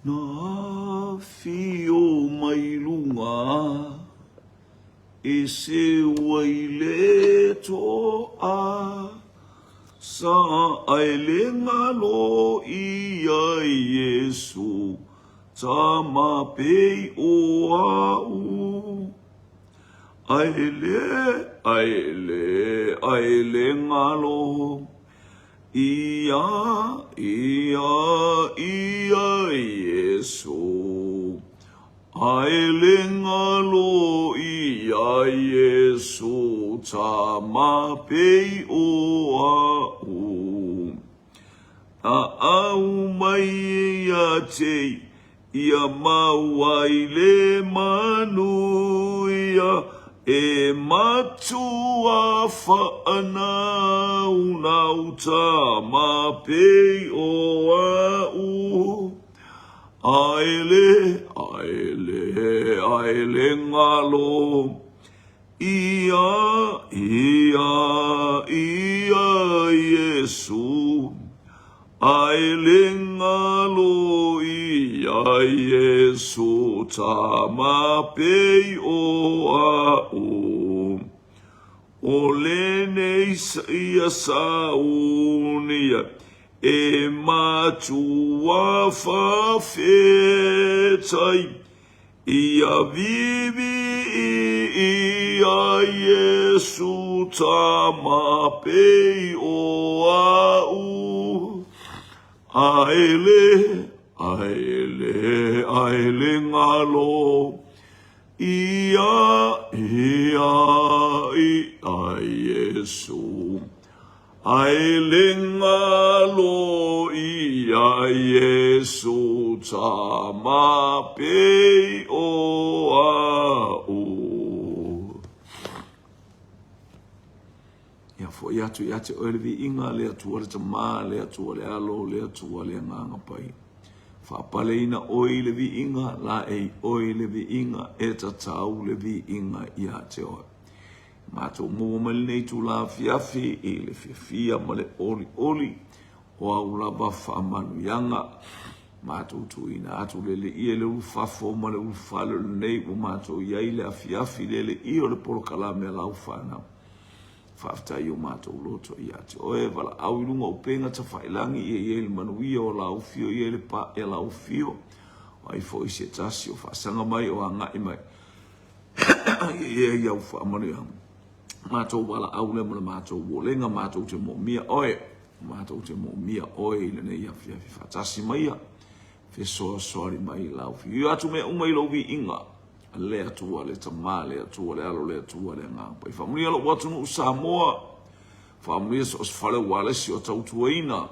Na afio mai luga e seu ai le toa sa ae le galo ia Iesu tama pei o au. Ae le, ae le, ae le galo Ia, ia, ia Iesu Ae le galo ia Iesu Tama pei o au A au mai ia te Ia mau ai le manuia E matua whaanaunau tama pei o au. Aele, aele, aele ngalo Ia, ia, ia Iesu Ae le galo ia Iesu Tama pei o au O lenei ia saunia E matua fafetai Ia vivii ia Iesu Tama pei o au. Aele, aele, aele ngalo ia, ia, ia Iesu. Ae le galo ia Iesu Tama pei o au. Ia foʻi atu ia te oe le viiga, le Atua le Tama, le Atua le Alo, le Atua le Agaga Paia. Faapaleina oe i le viiga, laei oe i le viiga, e tatau le viiga ia te oe. Matou maua mai lenei itula afiafi i le fiafia ma le olioli o au lava faamanuiaga. Matou tuuina atu le leia i le ulufafo ma le ulufale o lenei ua matou i ai le afiafi le leia o le polokalame a lau fanau. Faafetai i o matou loto ia te oe, valaau i luga o upega tafailagi ia i ai le manuia o lau afio ia i le pae a lau afio. O ai foi se tasi o faasaga mai o agai mai. Ia i au faamanuiaga. Matou valaau lea ma le matou uolega, matou te moomia oe. Matou te moomia oe i lenei afiafi faatasi maia. Fesoasoani mai i lau fiu atu mea uma i lou viiga. Le Atua, le Tama, le Atua, le Alo, le Atua, le Agaga Paia. Faamanuia lou atunuu Samoa. Faamanuia so o se fale ualesi o tautuaina.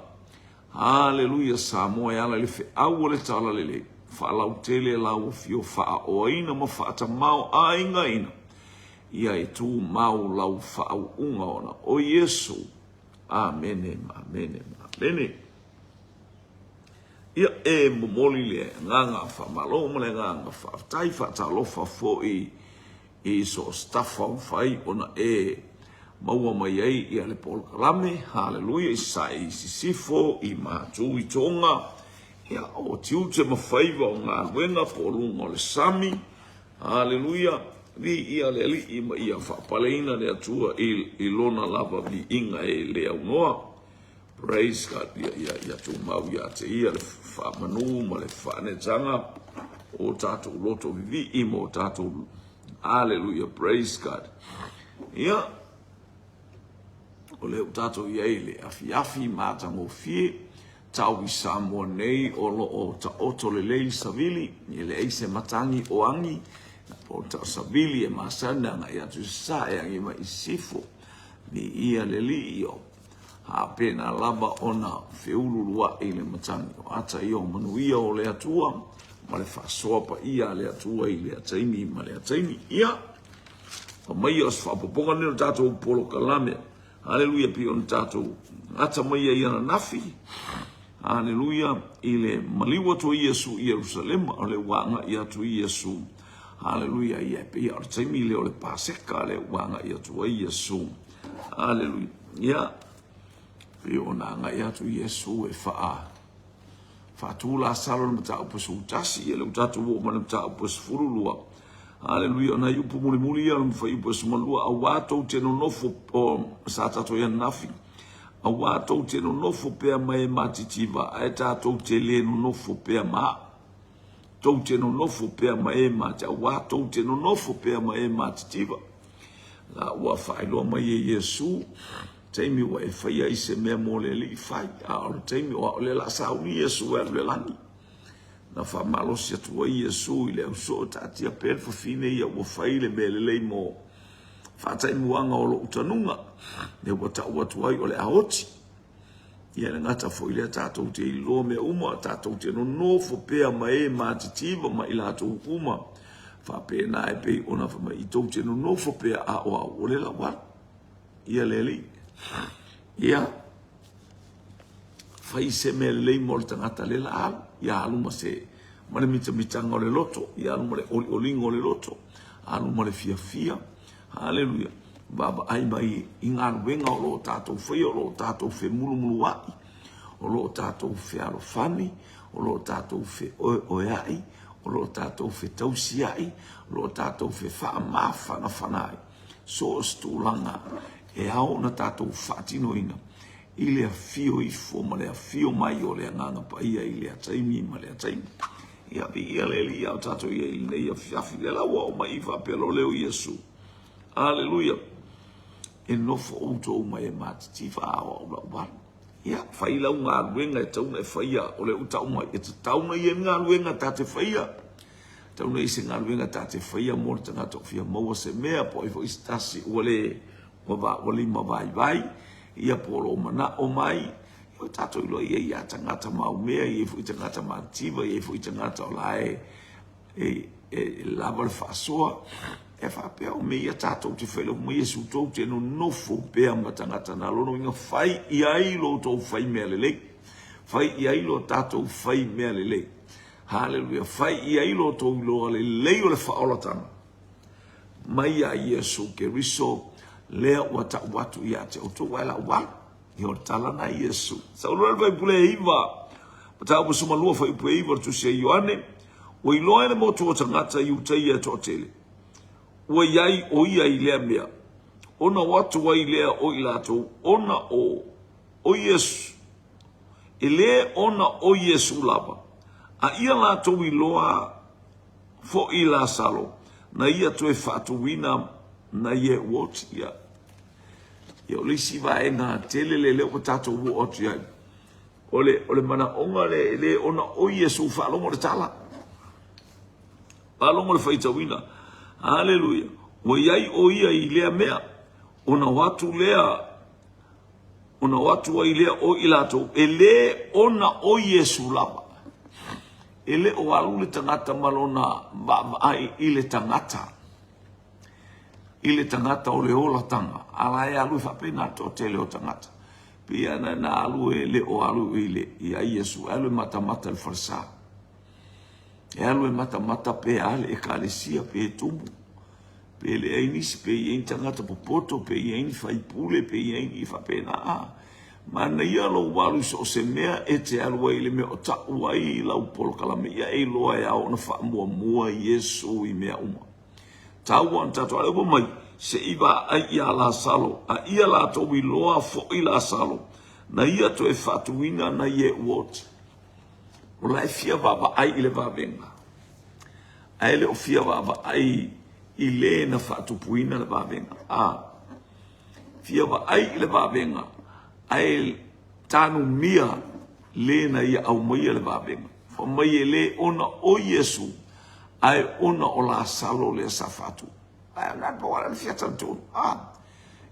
Haleluia Samoa e ala i le feau o le Talalelei, faalautele lau afio faaoaina ma faatamaoaigaina ia e tumau lau faauuga ona o Iesu. Amene, amene, amene. Ia e momoli le agaga faamalo ma le agaga faafetai, faatalofa foi i so o se tafa ua mafai ona e maua mai ai ia le polokalame, haleluia, i Sasae i Sisifo, i Matu i Toga, ia o tiute ma faiva o galuega po o luga o le sami, haleluia, viia le Alii ma ia faapaleina le Atua i, i lona lava viiga e le aunoa. Praise God, ia, ia, ia tumau ia te ia le faamanu ma le faaneetaga o tatou loto vivii ma o tatou Hallelujah, praise God. Ia, o lea ua tatou i ai i le afiafi matagofie, tau i Samoa nei o lo o taoto lelei le savili, e leai se matagi o agi, po o savili e masani agai atu i sasae, agi mai i sisifo, viia le Alii o Faapena lava ona feululua'i le matagi o ata ia o manuia o le Atua ma le faasoa paia a le Atua i lea taimi ma lea taimi. Ia, fa mai o se faaopoopoga lenei o le tatou polokalame. Haleluia, pei ona tatou gata mai ai ananafi. Haleluia, i le maliu atu o Iesu i Ierusalema, o lea ua agai atu Iesu. Haleluia, ia e pei o le taimi lea o le Paseka lea ua agai atu ai Iesu. Aleluia. Ia, pei ona agai atu Iesu e faa Faatu Lasalo i le mataupu e 11, ia lea ua tatou oo mai i le mataupu e 12. Aleluia, o nai upu mulimuli ia o le fuaiupu e 12, auā tou te nonofo, o, sa tatou i ai ananafi, auā tou te nonofo pea ma e matitiva, ae tatou te le nonofo pea ma au. Tou te nonofo pea ma e mati, auā tou te nonofo pea ma e matitiva. La ua faailoa mai e Iesu, taimi ua e faia ai se mea mo le Alii, fai, a o le taimi o a'o lea la sauni Iesu e alu i le lagi. Na faamalosi atu ai Iesu i le ausoo, taatia pea le fafine ia ua fai le mea lelei mo faataimuaga o lo'u tanuga, lea ua ta'u atu ai o le a oti. Ia le gata foi lea tatou te iloa mea uma, tatou te nonofo pea ma e matitiva ma i latou uma faapena e pei ona fai mai, i tou te nonofo pea a o au o le lau alu. Ia le Alii. Ia, fai se mea lelei mo le tagata lea la alu. Ia alu ma se ma le mitamitaga o le loto, ia alu ma le olioliga o le loto, alu ma le fiafia. Haleluia. Vaavaai mai i galuega o lo o tatou faia, o lo o tatou femulumuluai, o lo o tatou fealofani, o lo o tatou feoeoeai, o lo o tatou fetausiai, o lo o tatou fefaamafanafana ai. So o se tulaga e ao ona tatou faatinoina i le afio ifo ma le afio mai o le Agaga Paia i lea taimi ma lea taimi. Ia, viia le Alii a o tatou i ai i lenei afiafi. Lea la ua oo mai i faapea loa lea o Iesu. Aleluia. E nofo outou ma e matitiva a o au lau alu. Ia, fai lau galuega e tatau ona e faia, o lea ua tau mai, e tatau ona i ai ni galuega ta te faia. Tatau ona i ai se galuega ta te faia mo le tagata o fia maua se mea, po o ai foi se tasi ua le, ua, va, ua lima vaivai, ia po o lo o manao mai. Ia ua tatou iloa e i ai lava tagata maumea, e i ai foi tagata matitiva, e i ai foi tagata o la e, e, e lava le faasoa. E faapea o mea ia tatou te fai lau mai Iesu tou te nonofo pea ma tagata na lona uiga fai i ai lo tou fai mea lelei. Fai i ai lo tatou fai mea lelei. Haleluia. Fai i ai lo tou iloa lelei o le faaolatanga mai ia Iesu Keriso lea ua tau atu ia te outou ae lau alu. Ia o le tala na Iesu. Saunoa le faipule e iva, mataupu 12 fuaiupu e 9 o le tusi a Ioane, ua iloa e le motu o tagata Iutaia e toatele, ua i ai o ia i lea mea, ona o atu ai lea o i latou ona o o Iesu, e lē ona o Iesu lava, a ia latou iloa foʻi Lasalo, na ia toe faatuina na ia ua oti. Ia, ia o le isi vaega tele lea lea ua tatou oo atu i ai, o le, o le manaoga lea e lē ona o Iesu faalogo le tala. Faalogo le faitauina. Aleluia. Ua i ai o ia i lea mea, ona o atu lea ona o atu ai lea o i latou, e lē ona o Iesu lava. E le o alu le tagata ma lona vaavaai i le tagata, i le tagata o le olataga, a la e alu e faapena le toatele o tagata. Pei lava na alu e le o alu i le, ia Iesu, e alu e matamata i le falesa. E alu e matamata pe a le ekalesia, pe tumu. Pe leai nisi, pe i ai ni tagata popoto, pe i ai ni faipule, pe i ai ni faapena. Manaia lou alu i so o se mea e te alu ai i le mea o ta'u ai lau polokalame ia e iloa e ao ona faamuamua Iesu i mea uma. Taua ona tatou ale ua mai, se i vaai ia Lasalo, a ia latou iloa foʻi Lasalo, na ia toe faatuina na ie ua oti. O la e fia vaavaai i le vavega. Ae le o fia vaavaai i le na faatupuina le vavega. A fia vaai i le vavega, ae tanumia le na ia aumaia le vavega. Fai mai e le ona o Iesu, ae ona o Lasalo lea sa faatupu. Ae o le pau lea fia talitonu. A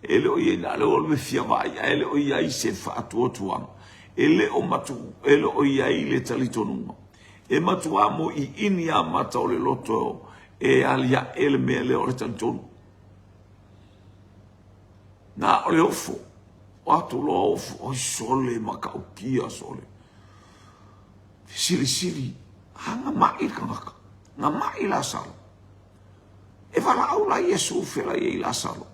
e le o i ai na o le fia vaai, ae le o i ai se faatuatuaga. E le o matu, e le o i ai le talitonuga. E matuā moiiini amata o le loto e aliae le mea lea o le talitonu. Na o le ofo, o atu loa ofo, oi sole matautia sole. Fesilisili, a na maʻi le kanaka, na maʻi Lasalo. E valaau la Iesu felai ai Lasalo.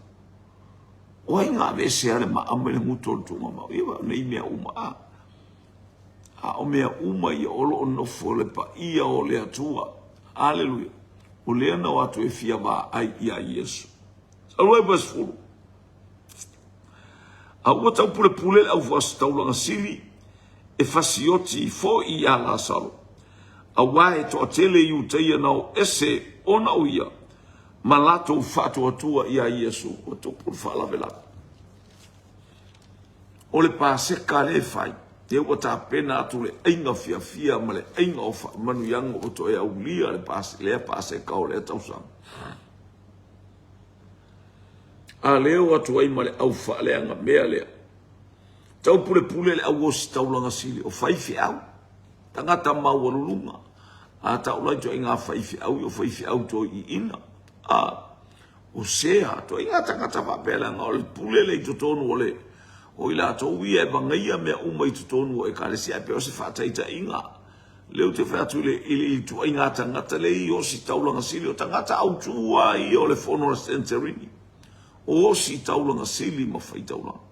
O ai na aveesea le maa mai le gutu o le tuugamau? Ia o nei mea uma a. A o mea uma ia o lo o nofo le paia o le Atua. Aleluia. O lea na o atu e fia vaai iā Iesu. Alu ai verse 10. A ua taupulepule le auositaulaga sili e fasioti foi iā Lasalo, auā e toatele Iutaia na o ese ona o ia ma latou faatuatua iā Iesu. Ua tupu le faalavelave. O le Paseka lea e fai, lea ua tapena atu le aiga fiafia ma le aiga o faamanuiaga ua toe aulia le lea Paseka o lea tausaga. A lea o atu ai ma le au faaleagamea lea. Taupulepule le au ositaulaga sili o faifeau, tagata maualuluga, a taulai ituaiga faifeau, o faifeau toeaiina, a o sea, ituaiga tagata faapea leaga o le pule lea i totonu o le o i latou ia e vagaia mea uma i totonu o ekalesia, ae pei o se faataitaiga lea ou te fai atu i le, i le ituaiga tagata lea i ositaulaga sili, o tagata autū lava ia o le fono a le Santorini, o ositaulaga sili ma faitaulaga.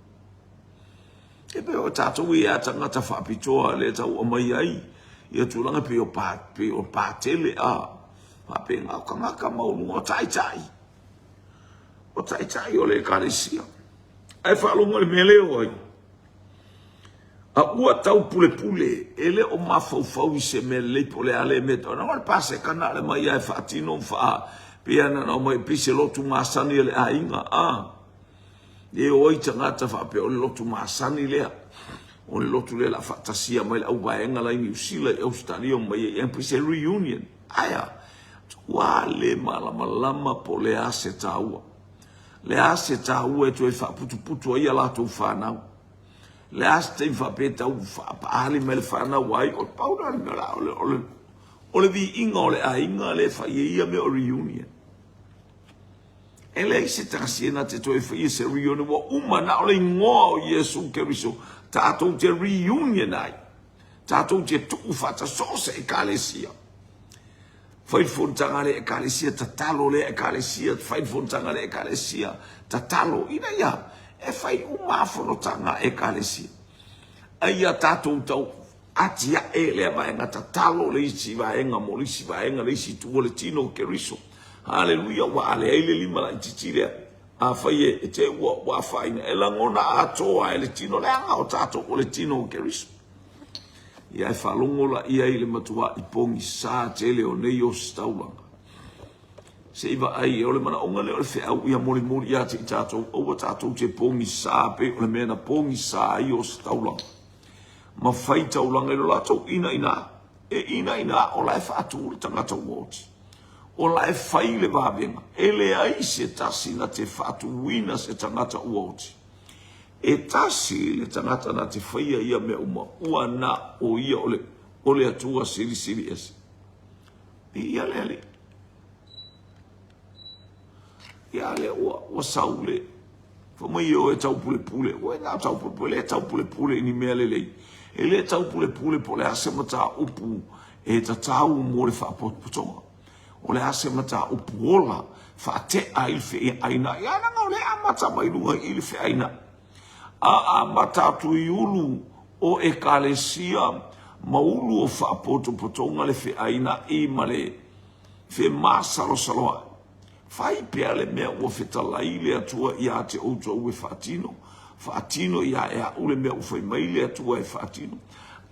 E pei o tatou ia tagata faapitoa lea e tau aumai ai ia tulaga pei o pa, pei o patele a faapena o tagata maualuga o taitai, o taitai o le ekalesia. Ae faalogo i le mea lea o ai? A ua tau pulepule, e le o mafaufau i se mea lelei po o le a lea mea tau. Na o le Paseka na o le mai lava e faatino ma faa, pei lava na omai pei se lotu masani a le aiga, a. E o ai tagata faapea o le lotu masani lea. O le lotu lea o le a faatasia mai le auvaega la i Niu Sila, i Ausetalia omai ai, e pei se reunion. Ae a? Ua le malamalama po o le a se taua. Le a se taua e toe faaputuputu ai a latou fanau. Le a se taimi faapea e tau faapaali mai le fanau ai, o le pau lea o le mea o le, o le, o le viiga o le aiga lea e fai ai ia mea o reunion. E leai se tasi e na te toe faia se reunion, ua uma na o le igoa o Iesu Keriso tatou te reunion ai, tatou te tuu faatasi so o se ekalesia. Fai le fonotaga a lea ekalesia, tatalo lea ekalesia, fai le fonotaga a lea ekalesia, tatalo, ina ia e fai uma lava fonotaga a ekalesia. A ia tatou tau atiae lea vaega, tatalo le isi vaega mo le isi vaega, le isi itu o le tino o Keriso. Haleluia, ua a leai le lima laitiiti lea. Afai e te ua afaina, e lagona atoa e le tino, leaga o tatou o le tino o Keriso. Ia e faalogo laia i le matua'i pogisa tele o nei ositaulaga. Se i vaai, o le manaoga lea o le feau ia molimoli ia te i tatou, aua tatou te pogisa pei o le mea na pogisa ai ositaulaga ma faitaulaga i lo latou inaina. E inaina o la e faatu le tagata ua oti. O la e fai le vavega. E leai se tasi na te faatuina se tagata ua oti. E tasi le tagata na te faia ia mea uma, ua na o ia o le, o le Atua Silisili Ese. Viia le Alii. Ia lea ua, ua sau le, fai mai e o e taupulepule, ua e na taupulepule, e le taupulepule i ni mea lelei. E le taupulepule po o le a se mataupu e tatau mo le faapotopotoga. O le a se mataupu ola faatea ai le feaina'i? Ia leaga o lea e amata mai luga i i le feaina'i. A amata atu i ulu o Ekalesia ma ulu o faapotopotoga le feaina'i ma le femasalosaloa'i. Fai pea le mea ua fetalai le Atua ia te outou e faatino, faatino ia e a'u le mea ua fai mai le Atua e faatino.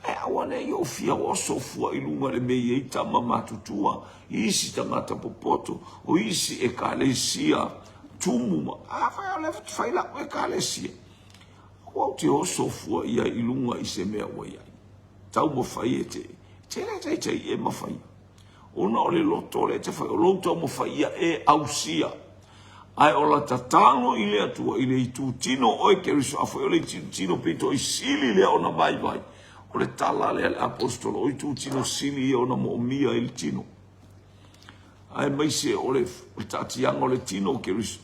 Ae aua ne i ou fia oso fua i luga i le mea i ai tama matutua, isi tagata popoto, o isi ekalesia tumu ma, afai o lea fai la'u ekalesia, aua ou te oso fua ia i luga i se mea ua i ai. Taumafai e te, te le taitai e mafai. Ona o le loto lea e te fai, o lou taumafai ia e ausia. Ae o la tatalo i le Atua i le itutino o oe Keriso, afai o le itutino pito i sili lea ona vaivai, o le tala lea a le aposetolo, o itutino sili ia ona moomia i le tino. Aemaise o le taatiaga o le tino o Keriso,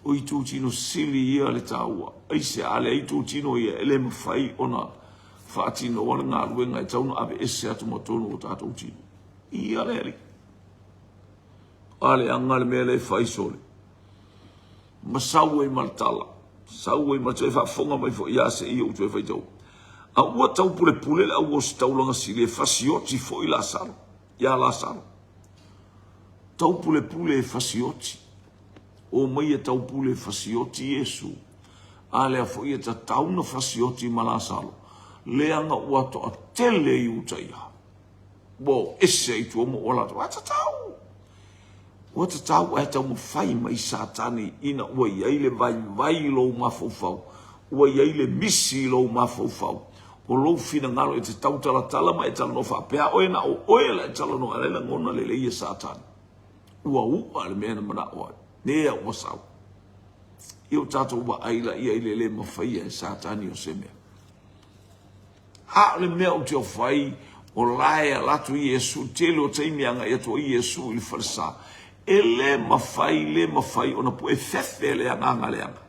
o itutino sili ia le taua. Aisea? A leai itutino ia, e le mafai ona faatinoa le galuega e tatau ona aveese atu ma totonu o tatou tino. Ia le Alii. A leaga le mea lea e fai sole. Ma sau ai ma le tala. Sau ai ma le toe faafofoga mai foi ia se i ou toe faitau. A ua taupulepule le au ositaulaga sili e fasioti foi Lasalo, iā Lasalo. Taupulepule e fasioti. Omai e taupule e fasioti Iesu. A lea foi e tatau na fasioti ma Lasalo, leaga ua toatele Iutaia. Ua o ese i tua ma ua latou, ua tatau! Ua tatau ae taumafai mai Satani ina ua i ai le vaivai i lou mafaufau, ua i ai le misi i lou mafaufau, o lou finagalo e te tautalatala ma e talanoa faapea, oe na o oe la e talanoa, a la e lagona lelei e Satani. Ua u'a le mea na mana'o ai, lea ua sau. Ia o tatou vaai laia i le le mafaia e Satani o se mea. A o le mea ou te ofo ai, o la e ala atu Iesu, tele o taimi e agai atu ai Iesu i le falesa, e le mafai, le mafai ona pue fefe le agaga leaga.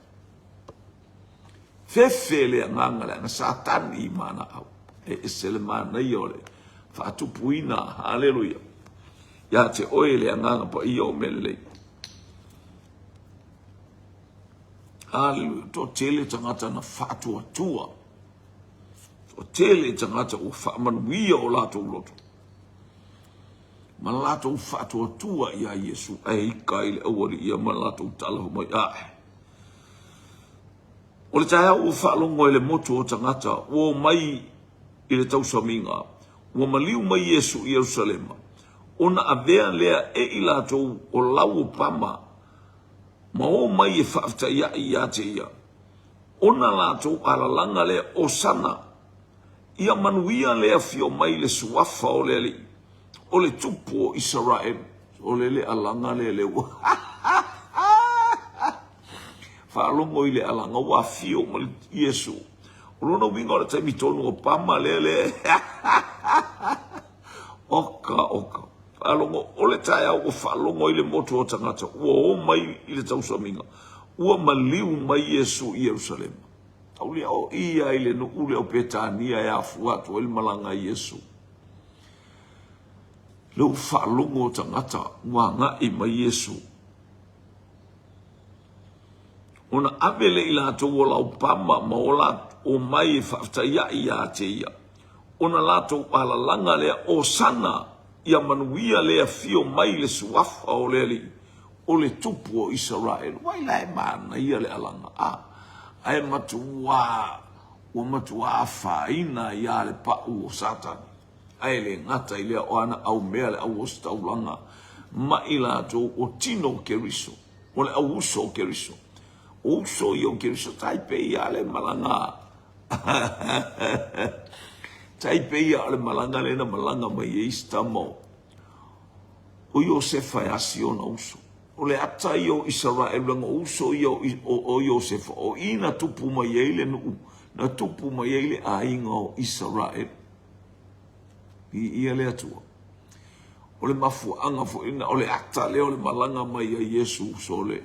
Fefe le agaga leaga, Satani ma ana au. E ese le manaia o le faatupuina, haleluia, ia te oe le agaga paia o mea lelei. Haleluia, toatele tagata na faatuatua. Toatele tagata ua faamanuia o latou loto ma latou faatuatua iā Iesu, ae ika ai le aualii ia ma latou tala fai mai, Ae! O le taeao ua faalogo ai le motu o tagata ua omai i le tausamiga, ua maliu mai Iesu i Ierusalema, ona avea lea e i latou o lau o Pama ma omai e faafetaiaʻi iā te ia. Ona latou alalaga lea, Osana! Ia manuia le afio mai le suafa o le Alii, o le Tupu o Isaraelu. O le le alaga lea le ua faalogo i le alaga ua afio mai Iesu. O lona uiga o le taimi tonu o Pama lea le Oka, oka. Faalogo, o le taeao ua faalogo ai le motu o tagata ua o mai i le tausamiga, ua maliu mai Iesu i Ierusalema. Taulia o ia i le nuu lea o Petania e afua atu ai le malaga a Iesu. Lea ua faalogo o tagata ua agai mai Iesu. Ona ave lea i latou o laupama ma o o mai e faafetaiaʻi iā te ia. Ona latou alalaga lea, Osana! Ia manuia le afio mai le suafa o le Alii, o le Tupu o Isaraelu. Wai la e manaia le alaga, a, ae matuā, ua matuā afaina iā le paʻu o Satani. Ae le gata i lea, o ana aumea le auositaulaga ma i latou o tino o Keriso, o le auuso o Keriso. O uso ia o Keriso, tai pei lava le malaga Tai pei lava o le malaga lea na malaga mai ai isi tama o Iosefa e asi ona uso. O le ata ia o Isaraelu, leaga o uso ia o Iosefa, o i na tupu mai ai le nuu, na tupu mai ai le aiga o Isaraelu. Viia le Atua. O le mafuaaga foi na, o le ata lea o le malaga mai a Iesu uso le,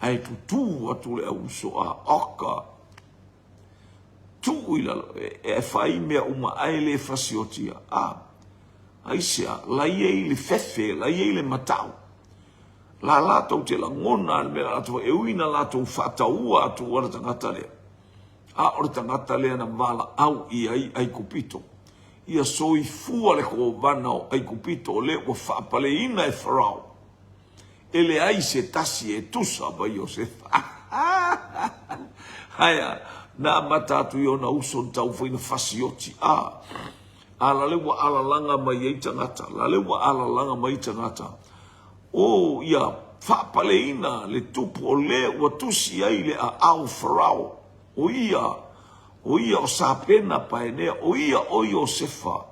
ae tutū atu le auuso a oka. Tuu i lalo, e fai mea uma ae le fasiotia. A, aisea, la i ai le fefe, la i ai le matau. La latou te lagona le mea latou e ui na latou faataua atu a le tagata lea. A o le tagata lea na valaau i ai Aikupito. Ia soifua le kovana o Aikupito o lea ua faapaleina e Farao. E leai se tasi e tusa ma Iosefa. Aea, na amata atu i ona uso na taumafai na fasioti. A, a la le ua alalaga mai ai tagata, la le ua alalaga mai tagata. O, ia faapaleina le tupu o le ua tusi ai le aao Farao. O ia, o ia o Sapena Paenea, o ia o Iosefa.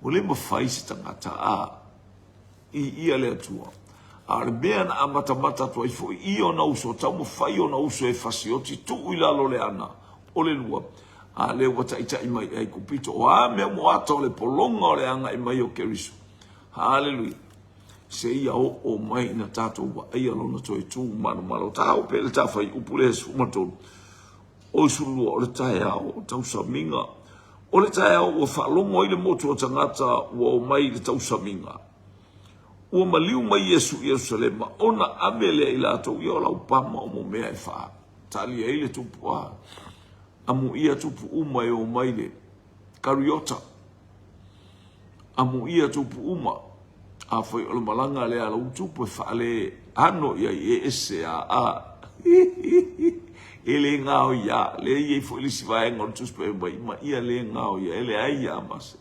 Ua le mafai se tagata a i ia le Atua. A o le mea na amatamata atu ai foi i ona uso, taumafai ona uso e fasioti, tuu i lalo le ana o le lua, a lea ua taitai mai i Aikupito. O a mea moata o le pologa o le agai mai o Keriso. Haleluia. Se ia oo mai ina tatou vaaia lona toe tu malomalo. Taope le tafaiupu le 13. O Isulua, o le taeao o tausamiga. O le taeao ua faalogo ai le motu o tagata ua omai i le tausamiga. Ua maliu mai Iesu i Ierusalema, ona ave lea i latou ia o laupama o mo mea e faatali ai le tupu. A. Amuia tupu uma e omai le Kariota. Amuia tupu uma. Afai o le malaga lea a lou tupu e faale ano i ai e ese a a. E le gaoia. Lea e i ai foi le isi vaega o le Tusi Paia mai, ma ia le gaoia. E leai lava ma se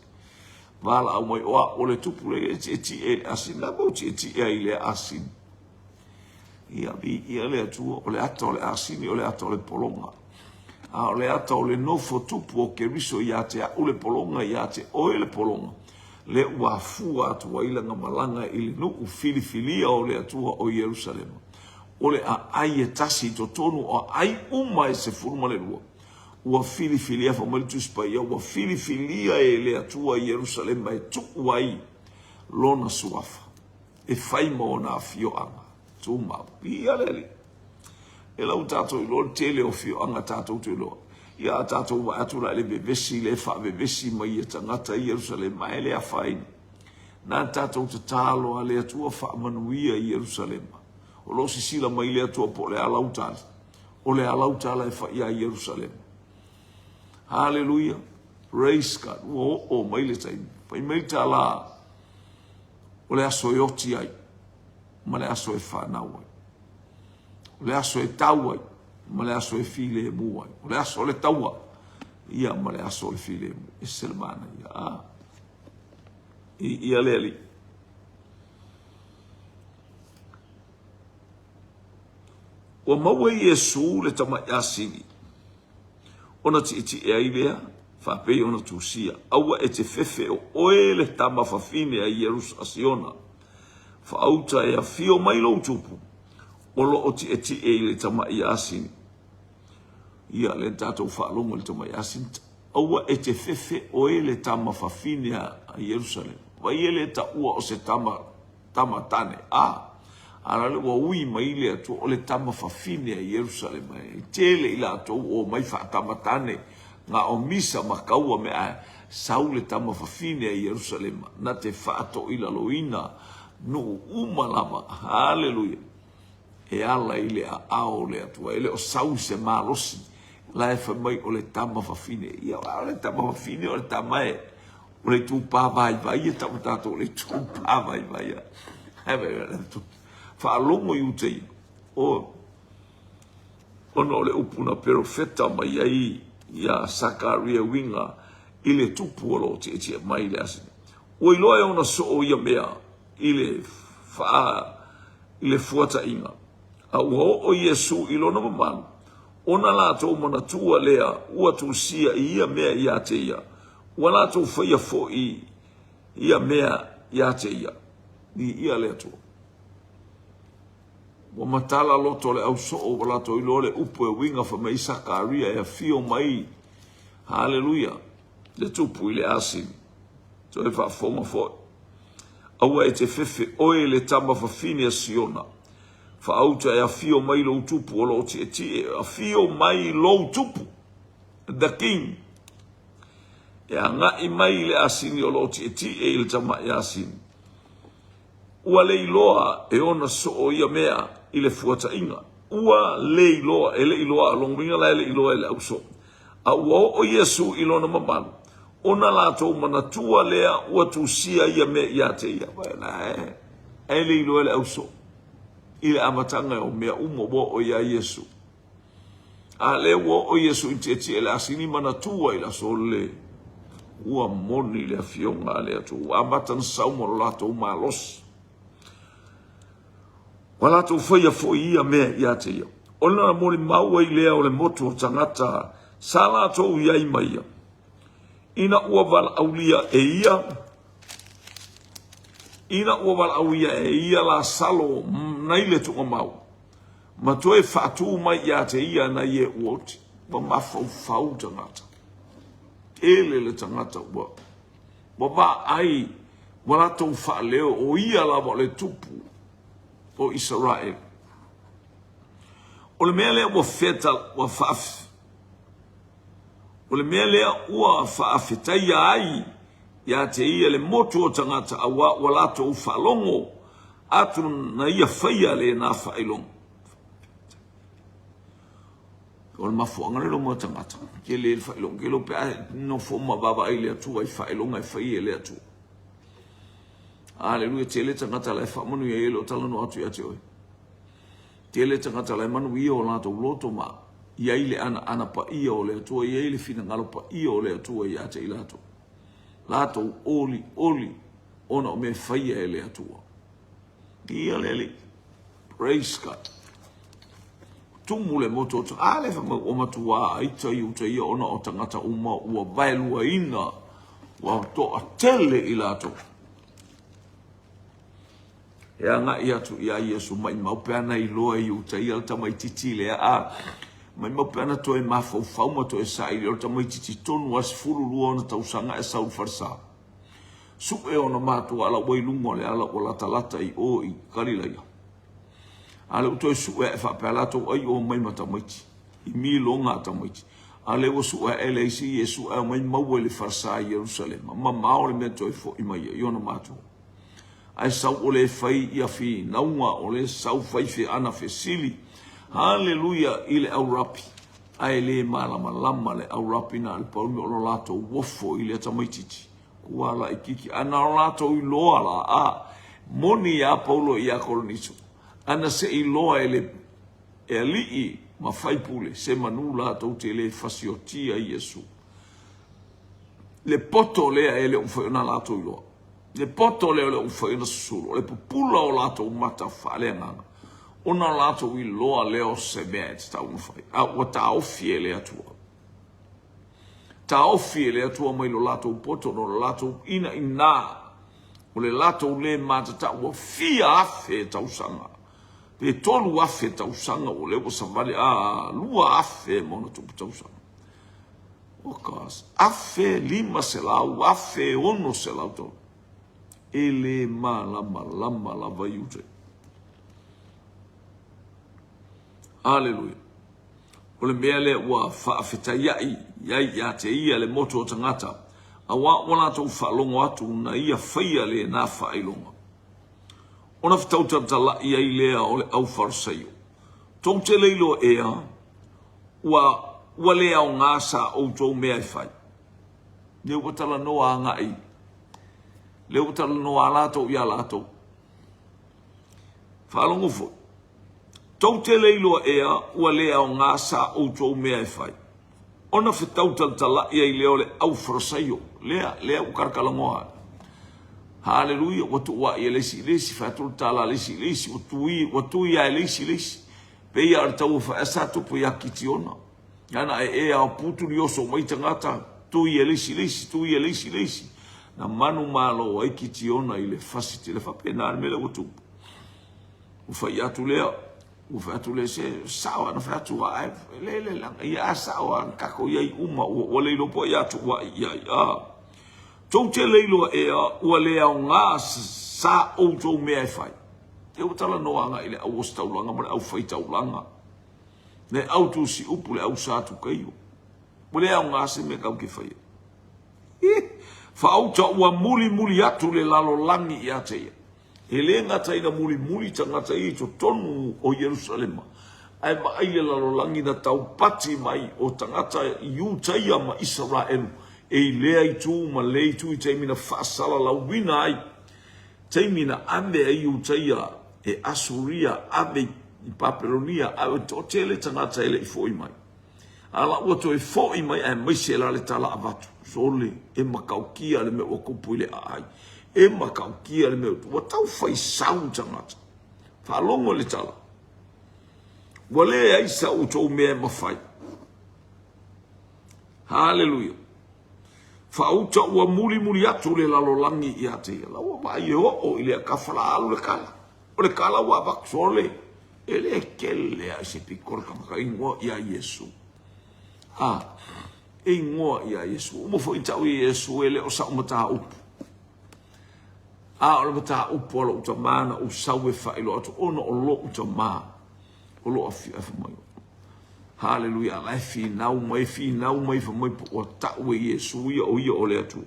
valaau mai o au o le tupu lea e tietie i le asini. La e tietie ai i le asini. Ia, viia le Atua, o le ata o le asini, o le ata o le pologa. A o le ata o le nofo tupu o Keriso ia te au le pologa, ia te oe le pologa, lea ua afua atu ai lana malaga i le nuu filifilia o le Atua o Ierusalema. O le aai e tasi i totonu o aai uma e 12, ua filifilia, fai mai le Tusi Paia, ua filifilia e le Atua Ierusalema e tuu ai lona suafa. e fai ma ona afioaga tumau. Viia le Alii. E lau tatou iloa le tele o afioaga tatou te iloa. Ia a tatou vaai atu la i le vevesi lea e faavevesi mai e tagata i Ierusalema, e le afaina. Na tatou tatalo a le Atua faamanuia i Ierusalema. O lo o sisila mai le Atua po o le a lau tala. O le a lau tala e fai ia Ierusalema. Haleluia. Praise God. Ua oo mai le taimi. Fai mai le tala O le aso e oti ai ma le aso e fanau ai. O le aso e tau ai ma le aso e filemu ai. O le aso o le taua ia ma le aso o le filemu. E se le manaia. Ah. I, ia le Alii. Ua maua e Iesu le tamai asini ona tietie ai lea, faapei ona tusia, Aua e te fefe o oe le tama fafine a Ierusa Siona, faauta e afio mai lou tupu, o lo o tietie i le tamai asini. Ia, lea na tatou faalogo i le tamai asini. Aua e te fefe oe le tama fafine a Ierusalema. Vai e le taua o se tama tama tane, a, a la le ua ui mai le Atua, o le tama fafine a Ierusalema, e tele i latou o omai faatama tane, na o misa ma kaua me ae, sau le tama fafine a Ierusalema, na te faatoilaloina nuu uma lava, haleluia, e ala i le aao o le Atua, e le o sau i se malosi, la e fai mai o le tama fafine, ia o le tama fafine o le tama e, O le itupa vaivai e tau tatou o le itupa vaivai a. Faalogo i uta ia. O, ona o le upu na perofeta mai ai ia Sakaria uiga i le tupu o lo o tietie mai le asini. Ua iloa e ona soo ia mea i le faa i le fuataiga, a ua oo Iesu i lona mamalu, ona latou manatua lea ua tusia i ia mea ia te ia, Ua latou faia foi ia mea ia te ia. Viia le Atua. Ua matala loto le ausoo, ua latou iloa le upu e uiga fai mai Sakaria e afio mai. Haleluia. Le tupu i le asini. Toe faafofoga foi. Aua e te fefe oe le tama fafine a Siona. Faauta e afio mai lou tupu o lo o tietie. Afio mai lou tupu. The King. E agai mai i le asini o lo o tietie i le tamai asini. Ua le iloa e ona soo ia mea i le fuataiga. Ua le iloa, e le iloa, lona uiga la e le iloa e le ausoo. A ua oo Iesu i lona mamalu, ona latou manatua lea ua tusia ia mea ia te ia. Ae le iloa e le ausoo i le amataga o mea uma ua oo ia Iesu. A lea ua oo Iesu i tietie le asini manatua i le aso le ua moni le afioga a le Atua. Ua amata na sau ma lo latou malosi. Ua latou faia foi ia mea ia te ia. Ona na molimau ai lea o le motu o tagata sa latou i ai ma ia. Ina ua valaaulia e ia, ina ua valaaulia e ia Lasalo nai le tuugamau, ma toe faatū mai ia te ia nai e ua oti, ua mafaufau tagata. Tele le tagata ua ua vaai, ua latou faaleo o ia lava o le tupu o Isaraelu. O le mea lea ua feta, ua faaf... O le mea lea ua faafetaia ai ia te ia le motu o tagata auā ua latou faalogo atu na ia faia lena faailoga. O le mafuaaga lea mo tagata, tele le faailoga, ke lo pe a nofo ma vaavaai i le Atua i faailoga e fai e le Atua. Aleluia, tele tagata la e faamanuia ai e le o talanoa atu ia te oe. Tele tagata la e manuia o latou loto ma i ai le anaana paia o le Atua, i ai le finagalo paia o le Atua ia te i latou. Latou olioli ona o mea e faia e le Atua. Ia le Alii. Praise God. Tumu le motu o a le fai mai ua matua aita i uta ia ona o tagata uma ua vaeluaina ua toatele i latou. E agai atu ia Iesu maimau pe ana iloa i uta ia le tamaititi lea a maimau pe ana toe mafaufau ma toe saili o le tamaititi tonu a 12 ona tausaga e sau i le falesa. Sue ona matua ala ua i luga o le ala ua latalata i o i Kalilaia. A lea ua toe sue ae faapea latou ai o mai ma tamaiti, i miloga a tamaiti. A lea ua sue ae le isi Iesu ae omai maua i le falesa i Ierusalema, mamao le mea toe foi mai ai i ona matua. Ae sau o le fai ia finauga, o le sau fai feana fesili. Haleluia i le au rapi. Ae le malamalama le au rapi na o le pau mea o lo latou ofo i lea tamaititi. Kua laititi. A na o latou iloa la, a moni iā Paulo iā Koleniso, ana se iloa e le e alii ma faipule, se manu latou te le fasiotia Iesu. Le poto lea e le o mafai ona latou iloa. Le poto lea o le o mafai ona susulu, o le pupula o latou mata faaleagaga, ona o latou iloa lea o se mea e tatau ona fai, a ua taofi e le Atua. Taofi e le Atua mai lo latou poto no lo latou inaina, o le latou le matatau ua fia afe tausaga, pe 3000 tausaga ua lea ua savali, a 2000 ma ona tupu tausaga. O 1500, 1600 tausaga. E le malamalama lava i uta. Aleluia. O le mea lea ua faafetaiaʻi ai ia te ia le motu o tagata, auā ua latou faalogo atu na ia faia lena faailoga. Ona fetautalatalaʻi ai lea o le au Farisaio, Tou te le iloa ea, ua, ua le aoga sa outou mea e fai. Lea ua talanoa agai, lea ua talanoa a latou ia latou. Faalogo foi. Tou te le iloa ea ua le aoga sa outou mea e fai, ona fetau talatalaʻi ai lea o le au Farasaio, lea, lea ua kalakalanoa ai. Haleluia, ua tuuaʻi e le isi i le isi, fai atu le tala a le isi i le isi, ua tui, ua tui lava e le isi i le isi. Pei lava o le tauafaea sa tupu ia Kitiona. Nana e e ao putu ni oso mai tagata, tui e le isi i le isi, tui e le isi i le isi. Na manumalo ai Kitiona i le fasi tele faapena le mea lea ua tupu. Ua fai atu lea, ua fai atu lea, se sao ana fai atu a e le le langa ia a sao a kako ia i uma ua ua le iloa po ia atu ua i ai a. Tou te le iloa ea ua le aoga sa outou mea e fai. E ua talanoa agai i le au ositaulaga ma le au faitaulaga, le au tusi upu, le au Satukaio. Ua le aoga se mea kau ke faia. Ih, faauta ua mulimuli atu le lalolagi ia te ia. E le gata ina mulimuli tagata ia i totonu o Ierusalema, ae vaai le lalolagi na taupati mai o tagata Iutaia ma Isaraelu e i lea itu ma le itu i taimi na faasalalauina ai, taimi na ave ai Iutaia e Asuria, ave i Papelonia, ave toatele tagata e le i foi mai. A la ua toe foi mai aemaise la le tala avatu, sole, e matautia le mea ua tupu i le aai. E matautia le mea ua tau fai sau tagata. Faalogo i le tala. Ua leai sa outou mea e mafai. Haleluia. Faauta ua mulimuli atu le lalolagi ia te ia. La ua vaai e oo i le akafa la alu le kala. O le kala ua avatu sole. E le kele a se piko le tagata e ingoa ia Iesu. A, e ingoa ia Iesu. Uma foi tau ia Iesu e le o sa'u mataupu. A o le mataupu a lo'u tamā na ou sau e faailoa atu ona o lo'u tamā o lo afiafi mai. Haleluia, la e finau mai, finau mai fai mai po ua ta'u e Iesu ia o ia o le Atua.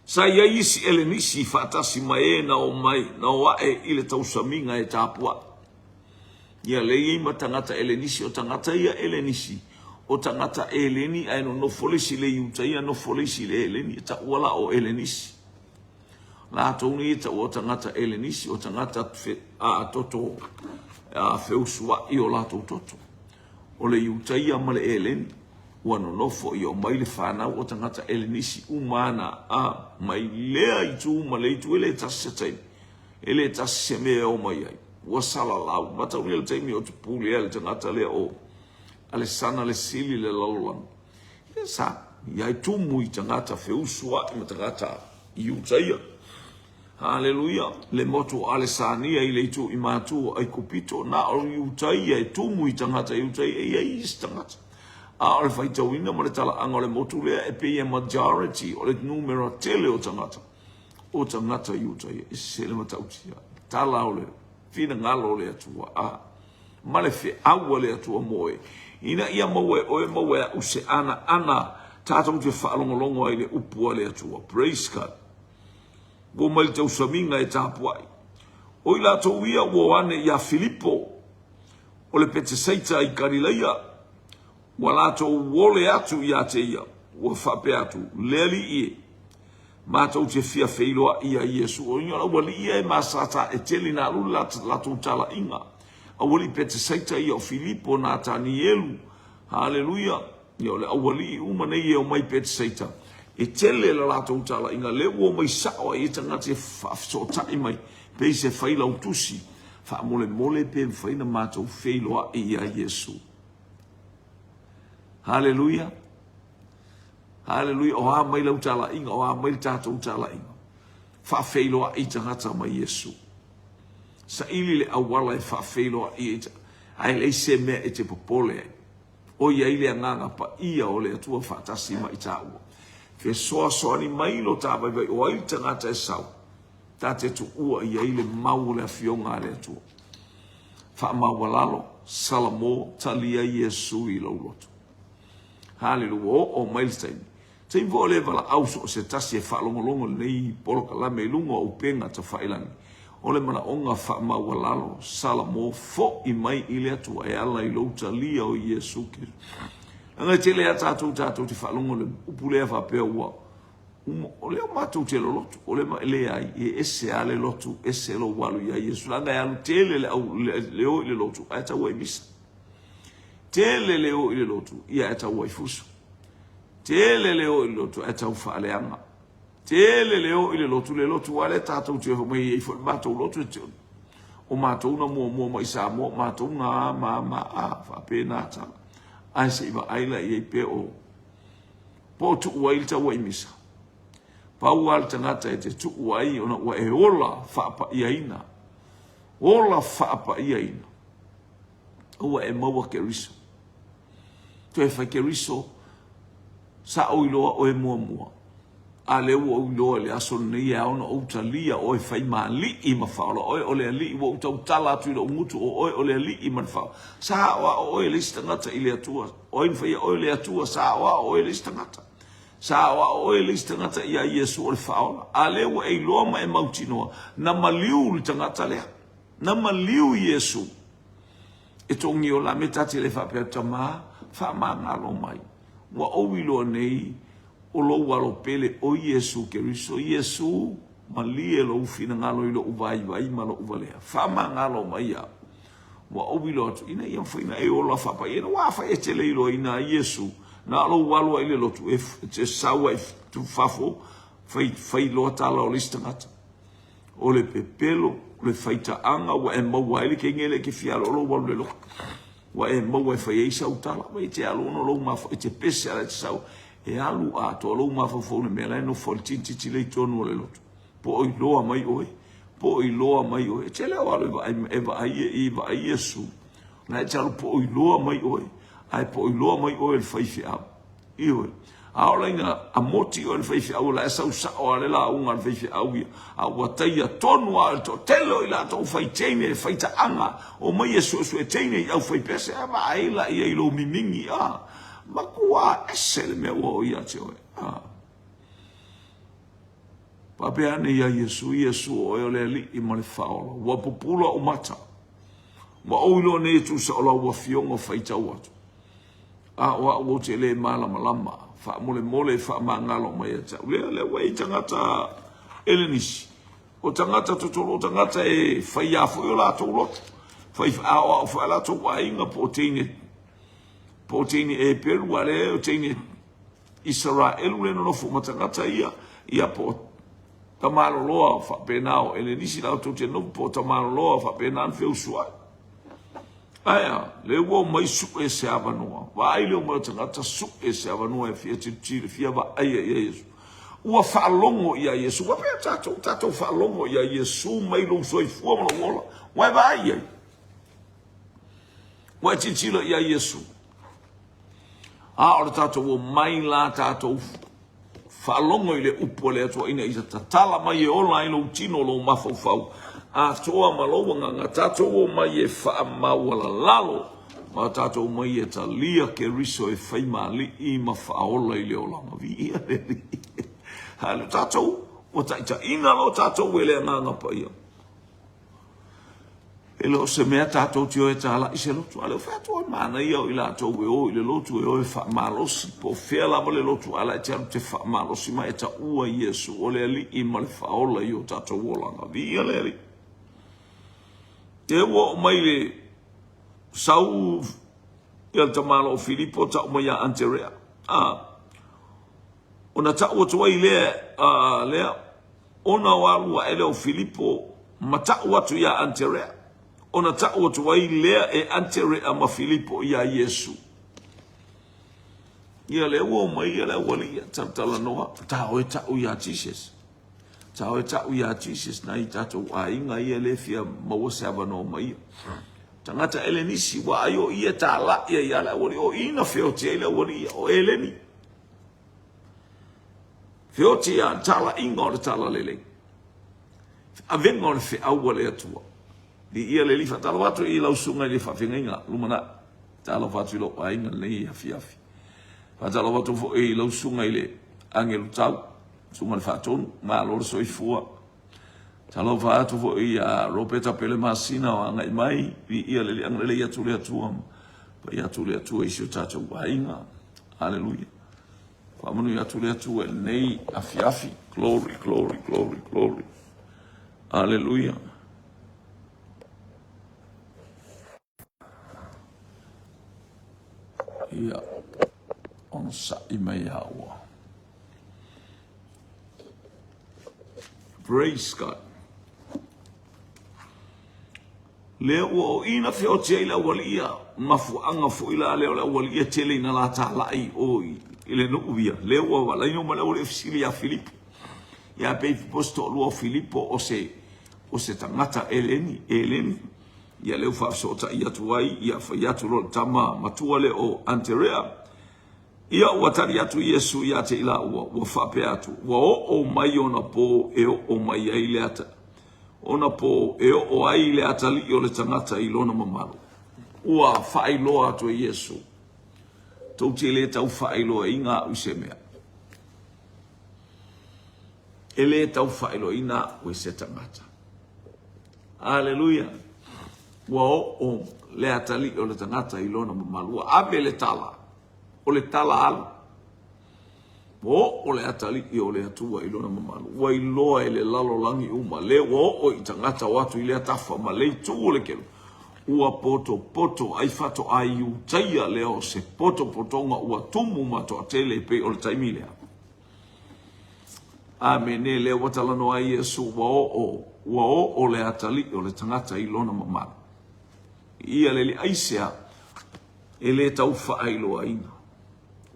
Sa i ai isi Elenisi faatasi ma e na o mai, na o ae i le tausamiga e tapuaʻi. Ia lea e i ai ma tagata Elenisi, o tagata ia Elenisi, o tagata Eleni ae nonofo le isi i le Iutaia, nofo le isi i le Eleni, e taua la o Elenisi. Latou nei e taua o tagata Elenisi, o tagata fe, a, toto a, feusuai o latou toto. O le Iutaia ma le Eleni, ua nonofo i o mai le fanau o tagata Elenisi uma ana, a, mai lea itu ma lea itu, e le tasi se taimi. E le tasi se mea e o mai ai. Ua salalau. Mataulia le taimi o te pulea le tagata lea o Alesana le Sili le lalolagi. Ia sa i ai tumu i tagata feusuai ma tagata Iutaia. Haleluia! Le motu o Alesania i le itu i matu o Aikupito, na o Iutaia e tumu i tagata Iutaia, e i ai isi tagata. A o le faitauina ma le talaaga o le motu lea e pei e majority, o le numera tele o tagata. O tagata Iutaia, e ese le matautia, tala o le finagalo o le Atua, a ma le feau a le Atua mo oe, ina ia maua e oe, maua e a'u se anaana tatou te faalogologo ai i le upu a le Atua. Praise God. Ua mai le tausamiga e tapuai. O i latou ia ua o ane iā Filipo o le Petesaita i Kalilaia, ua latou ole atu iā te ia, ua faapea atu, Le Alii e, Matou te fia feiloai ia Iesu. O ia ua alii ia e masata e tele na alu le latou talaiga. Aualii Petesaita ia o Filipo, Natanielu. Haleluia. Ia o le aualii uma nei e omai Petesaita. E tele le latou talaiga. Lea ua omai sao ai e tagata e faafesootai mai. Pei se failautusi. Faamolemole pe mafai na matou feiloai ia Iesu. Haleluia. Haleluia, o a mai lau talaiga, o a mai le tatou talaiga. Faafeiloai tagata ma Iesu. Saili le auala e faafeiloai ai ae leai se mea e te popole ai. O i ai le agaga paia o le Atua faatasi ma i tāua. Fesoasoani mai lo tā vaivai o ai le tagata e sau, ta te tuua i ai le mau o le afioga a le Atua. Faamaualalo, Salamo, talia Iesu i lou loto. Haleluia, ua oo mai le taimi. Taimi foi o le valaau so o se tasi e faalogologo i lenei polokalame i luga o upega tafailangi. O le manaoga faamaualalo, Salamo, fo'i mai i le Atua e ala i lou talia o Iesu Keriso. Leaga e tele a tatou tatou te faalogo i le upu lea faapea ua uma, o lea matou te lolotu, o le ma, leai, e ese a le lotu, ese lou alu ia Iesu. Leaga e alu tele le au, le, le o i le lotu, ae tau ai misa. Tele le o i le lotu, ia e tau ai fusu. Tele le o i le lotu, ae tau faaleaga. Tele le o i le lotu, le lotu lava lea tatou te omai ai foi le matou lotu, e o matou na muamua mai Samoa, o matou na a ma ma a, faapena tala. Ae se i vaai la i ai pe o, po o tuu ai le tauai misa. Pau lava le tagata e te tuu ai ona ua e ola faapaiaina. Ola faapaiaina. Aua e maua Keriso. Toe fai Keriso, sa ou iloa oe muamua. A lea ua ou iloa i le aso lenei e ao ona ou talia oe fai ma alii ma faaola oe o le alii ua ou tautala atu i lou gutu o oe o le alii ma le faaola. Sa aoao oe e le isi tagata i le Atua. O ai na faia oe le Atua? Sa aoao oe e le isi tagata. Sa aoao oe e le isi tagata ia Iesu o le faaola. A lea ua e iloa ma e mautinoa, na maliu le tagata lea. Na maliu Iesu e togiola me ta te le faapea, Tama, faamagalo mai. Ua ou iloa nei o lou alo pele o Iesu Keriso. Iesu, malie lou finagalo i lou vaivai ma lou valea. Faamagalo mai au. Ua ou iloa atu, ina ia mafai ona e ola faapaia. Ua afai e te le iloaina ai Iesu, na o lou alo ai i le lotu, e te sau ai i fafo, fai, fai loa tala o le isi tagata. O le pepelo, o le faitaaga ua e maua ai le teine lea e te fia alo lou alu le lotu. Ua e maua e fai ai sau tala, ma e te alu ona lou mafa, e te pese ala e te sau, e alu atoa lou mafaufau i le mea la e nofo ai le tinititi lea i totonu o le lotu. Po o iloa mai oe, po o iloa mai oe. E te le o alu e vaai, e vaai, e vaai Iesu. La e te alu po o iloa mai oe, ae po o iloa mai oe e le faifeau. Ioe. A ola ina amoti oe e le faifeau, o la e sau sao lava le lauga a le faifeau ia, a ua taia tonu lava e le toatele o i latou fai teine, fai taaga, omai e suesue teine i aufaipese, ae vaai la i ai i lou mimigi, a, matua ese le mea ua oo ia te oe. A. Faapea ane ia Iesu, Iesu o oe o le Alii ma le Faaola, ua pupula ou mata. Ua ou iloa nei e tusa o lau Afioga o faitau atu, a o au ou te le malamalama, faamolemole e faamagalo mai ia te au. Lea, lea ua i ai tagata Elenisi, o tagata totolo, o tagata e faia foi o latou loto, fai aoao foi a latou aiga po o teine, po o teine Eperu, a lea o teine Isaraelu lea e nonofo ma tagata ia, ia po o tamaloloa faapena o Elenisi latou te nofo, po o tamaloloa faapena ona feusuai. Ae a, lea ua omai sue se avanoa. Vaai le omai o tagata sue se avanoa e fia tilotilo, fia vaaia ia Iesu. Ua faalogo ia Iesu. Ua pea tatou, tatou faalogo ia Iesu mai lou soifua ma lou ola. Ua e vaai ai. Ua e tilotilo ia Iesu. A o le tatou omai la tatou faalogo i le upu a le Atua ina ia tatala mai e ola ai lou tino, lou mafaufau atoa ma lou agaga. Tatou omai e faamaualalalo ma tatou omai e talia Keriso e fai ma alii ma faaola i le olaga. Viia le Alii. Haleluia. Tatou ua taitaiina loa tatou e le Agaga Paia. E le o se mea tatou te o e talai se lotu. A o lea ua fai atu, oi manaia o i latou e o i le lotu e o e faamalosi. Po o fea lava le lotu a la e te alu te faamalosi ma e taua Iesu o le Alii ma le Faaola i o tatou olaga. Viia le Alii. E ua oo mai le sau ia le tamaloa o Filipo tau mai ia Anterea. Ah, ona tau atu ai lea, lea, Ona o alu aʻe lea o Filipo ma taʻu atu iā Anterea, ona taʻu atu ai lea e Anterea ma Filipo iā Iesu. Ia lea ua omai ia le aualii ia talatalanoa, ta oe taʻu iā Jesus. Ta oe taʻu iā Jesus nai tatou aiga ia le fia maua se avanoa ma ia. Tagata Elenisi, ua ai o ia talaʻi ai iā le aualii, o i na feoti ai le aualii ia, o Eleni. Feoti a talaiga o le talalelei. Avega o le feau a le Atua. Viia le Alii. Faatalofa atu i lau susuga i le faafeagaiga lumanai. Talofa atu i lou aiga lenei afiafi. Faatalofa atu foi i lau susuga i le agelu tau, susuga i le faatonu, malo le soifua. Talofa atu foi ia Roberta Pele Masina o agai mai, viia le Alii, agalelei atu le Atua, paia atu le Atua i si o tatou aiga. Haleluia. Faamanuia atu le Atua i lenei afiafi. Glory, glory, glory, glory. Haleluia. Ia, onosai mai ia ua. Praise God. Lea ua oʻina feoti ai le aualii ia, mafuaaga foi la lea o le aualii ia tele ina la talai o i le nuu ia. Lea ua valaina uma le aualii fesili ia Filipo. Ia pei po se toalua o Filipo o se o se tagata Eleni, Eleni. Ia lea ua faafesootai atu ai, ia fai atu loa le tama matua lea o Anterea. Ia ua tali atu Iesu ia te i laua, ua faapea atu, ua oo mai ona po e oo mai ai le ata, ona po e oo ai le atalii o le tagata i lona mamalu. Ua faailoa atu e Iesu, tou te le tau faailoaina au i se mea. E le tau faailoaina au e se tagata. Aleluia! Ua oo le atalii o le tagata i lona mamalu. Ua ave le tala, o le tala alu. Ua oo le atalii o le Atua i lona mamalu. Ua iloa e le lalolagi uma, lea ua oo i tagata o atu i lea tafa ma le itu o le kelu. Ua potopoto ai faatoa Iutaia lea o se potopotoga ua tumu ma toatele e pei o le taimi lea. Amene, lea ua talanoa ai Iesu, ua oo, ua oo le atalii o le tagata i lona mamalu. Ia le alii, aisea e le tau faailoaina?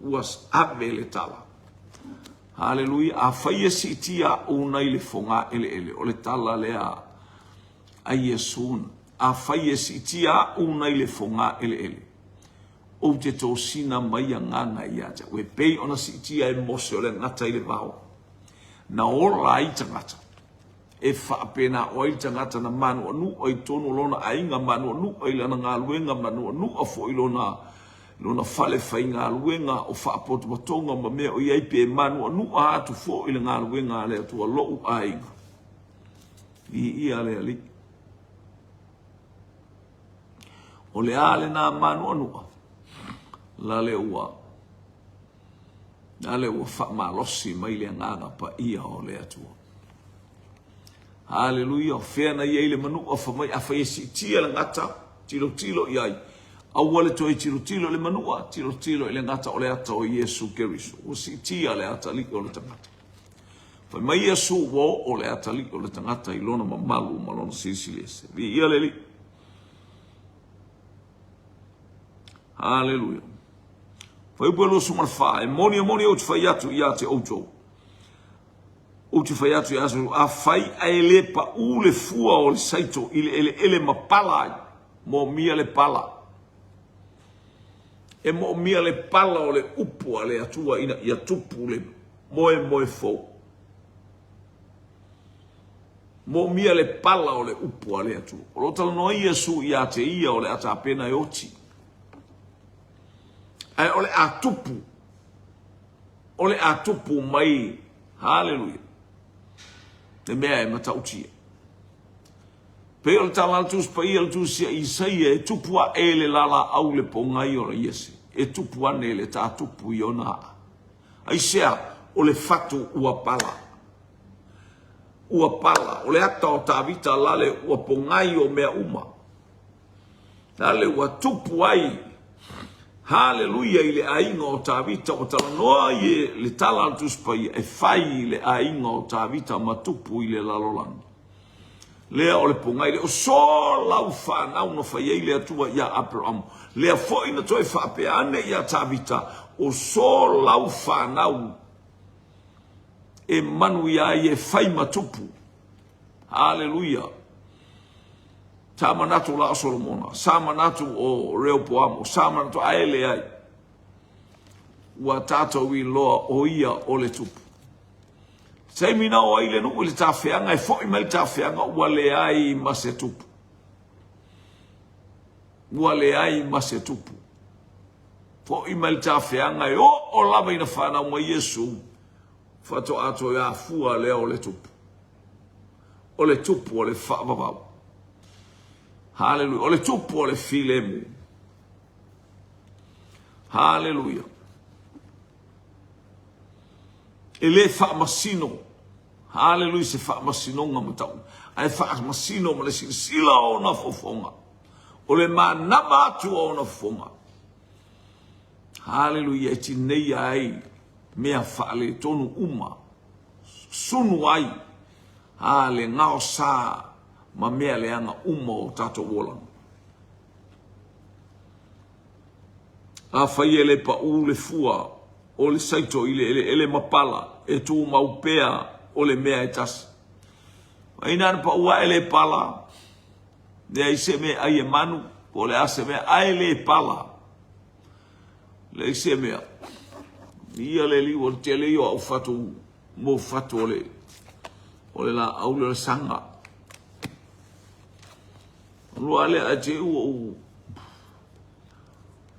Ua ave le tala. Haleluia. Afai e siitia aʻu nai le foga eleele, o le tala lea a Iesu. Afai e siitia aʻu nai le foga eleele, ou te tosina mai agaga ia te au, e pei ona siitia e Mose o le gata i le vao, na ola ai tagata, e faapena o ai le tagata na manuanua i totonu o lona aiga, manuanua i lana galuega, manuanua foi i lona, lona fale faigaluega o faapotopotoga ma mea o i ai, pe manuanua atu foi le galuega a le Atua, lou aiga. Viia le Alii. O le a lena mānuanua, lale ua, lale ua faamalosi mai le Agaga Paia o le Atua. Haleluia, o fea na i ai le manua fai mai afai e siitia le gata, tilotilo i ai. Aua le toe tilotilo i le manua, tilotilo i le gata o le ata o Iesu Keriso. Ua siitia le atalii o le tagata. Fai mai Iesu ua oo le atalii o le tagata i lona mamalu ma lona silisili ese. Viia le Alii. Haleluia. Fuaiupu e 24, e moni e moni ou te fai atu ia te outou. Ou te fai atu ia te outou, afai ae le paū le fua o le saito i le eleele ma pala ai, moomia le pala. E moomia le pala o le upu a le Atua ina ia tupu le moemoe fou. Moomia le pala o le upu a le Atua. O lo o talanoa Iesu ia te ia o le a tapena e oti. Ae o le a tupu o le a tupu mai, haleluia, le mea e matautia. Pei o le tala a le Tusi Paia le Tusi a Isaia, e tupu ae le lalaau le pogai o Iese, e tupu ane le tātupu i ona aa. Aisea? O le fatu ua pala. Ua pala. O le ata o Tavita lale ua pogai o mea uma. Lale ua tupu ai. Haleluia i le aiga o Tavita ua talanoa i le tala a le Tusi Paia e fai i le aiga o Tavita ma tupu i le lalolagi. Lea o le pogai lea o so lau fanau na fai ai le Atua iā Aperamo. Lea foi na toe faapea ane iā Tavita, o so lau fanau e manuia ai e fai ma tupu. Haleluia! Sa manatu la o Solomona, sa manatu o Reopoamo, sa manatu ae leai. Ua tatou iloa o ia o le tupu. Taimi na o ai le nuu i le tafeaga e foi mai le tafeaga ua leai ma se tupu. Ua leai ma se tupu. Foi mai le tafeaga e oo lava ina fanau mai Iesu faatoa toe afua lea o le tupu. O le tupu o le faavavau. Haleluia. O le tupu o le filemu. Haleluia. E le faamasino. Haleluia se faamasinoga matau. Ae faamasino ma le silasila o ona fofoga. O le manava atu o ona fofoga. Haleluia e tineia ai mea faaletonu uma. Sunu ai a le gaosa ma mea leaga uma o tatou olaga. Afai e le paʻū le fua o le saito i le eleele ma pala, e tumau pea o le mea e tasi. A inā na paʻū aʻe le pala, leai se mea e ʻai e manu, po o le a se mea, ae le pala. Leai se mea. Ia le liu o le tele ia o au fatu mo fatu o le o le laau lea o le saga. Lua lea ae te ua u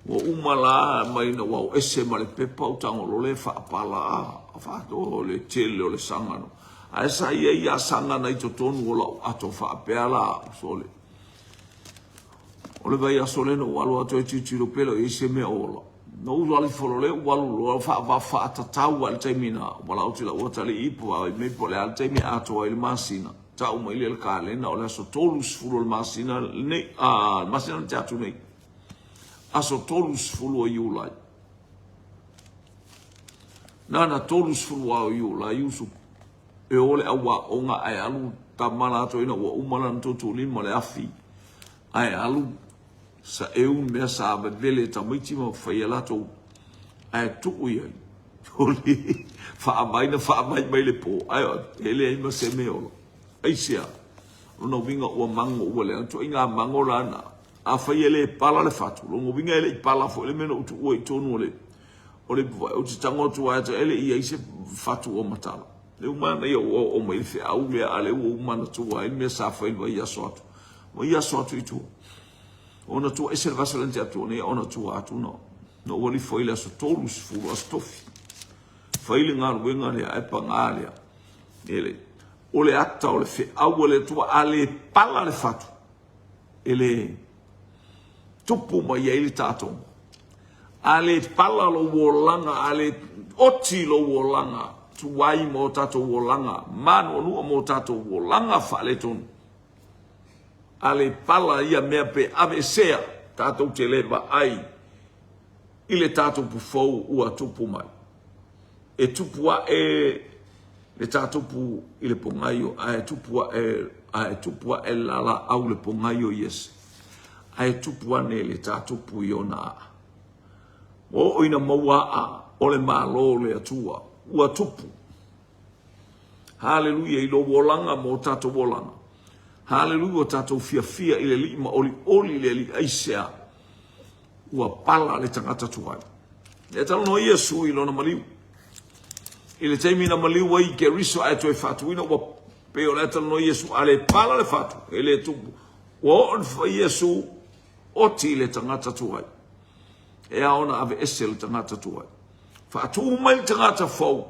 ua uma la mai na ua ese ma le pepa u tago loa lea faapala a faatoa o le tele o le saga no. Ae sa i ai a saga na i totonu o lau ato faapea la sole. O le vaiaso lea na ou alu atu ai tilotilo pea lea o i ai se mea o ola. Na ou alu ifo loa lea ou alu loa faatatau lava i le taimi na valaau atu i lau atalii po o ai po o le a le taimi e atoa ai le masina. Tau mai lea i le kalena o le aso 30 o le masina lenei, a, le masina na tea atu nei. Aso 30 o Iulai. Na na 30 lava o Iulai usu e o le au aoga ae alu tama latou ina ua uma lana tuutuulima le afi ae alu saeu le mea sa vevele e tamaiti ma fai e latou ae tuu i ai o le faavai na faavai mai le po ae e leai ma se mea ola. Aisea? Lona uiga ua mago ua leaga ituaiga mago la na afai e le pala le fatu lona uiga e le i pala foi le mea na ou tuua i totonu o le o le ipuvai ou te tago atu lava e le i i ai se fatu ua matala. Lea ua manaia ua oo mai le feau lea a lea ua ou manatua ai le mea sa fai i le vaiaso atu. Vaiaso atu i tua. Ona tua ese le vaiaso lea na tea atu nei ona tua atu na na ou alu ifo ai le aso 30 aso tofi. Fai le galuega lea ae paga lea. Ele o le ata o le feau a le Atua a le pala le fatu e le. Tupu mai ai le tatou. A le pala lou olaga, a le oti lou olaga, tuai ma o tatou olaga, manuanua ma o tatou olaga faaletonu. A le pala ia mea pe aveesea, tatou te le vaai i le tatou pufou ua tupu mai. E tupu ae le tatupu i le pogaio, ae tupu ae, ae tupu ae le laau i le pogaio Iese. Ae tupu ane le tatupu i ona aa. Ua oo ina maua aa o le Malo o le Atua. Ua tupu. Haleluia i lou olaga ma o tatou olaga. Haleluia ua tatou fiafia i le Alii ma olioli le Alii. Aisea? Ua pala le tagata tuai. E talanoa Iesu i lona maliu. I le taimi na maliu ai i Keriso ae toe faatuina ua pei o le a talanoa Iesu a le pala le fatu e le tupu. Ua oo ina fai Iesu oti i le tagata tuai. E ao ona aveese le tagata tuai. Faatu mai le tagata fou.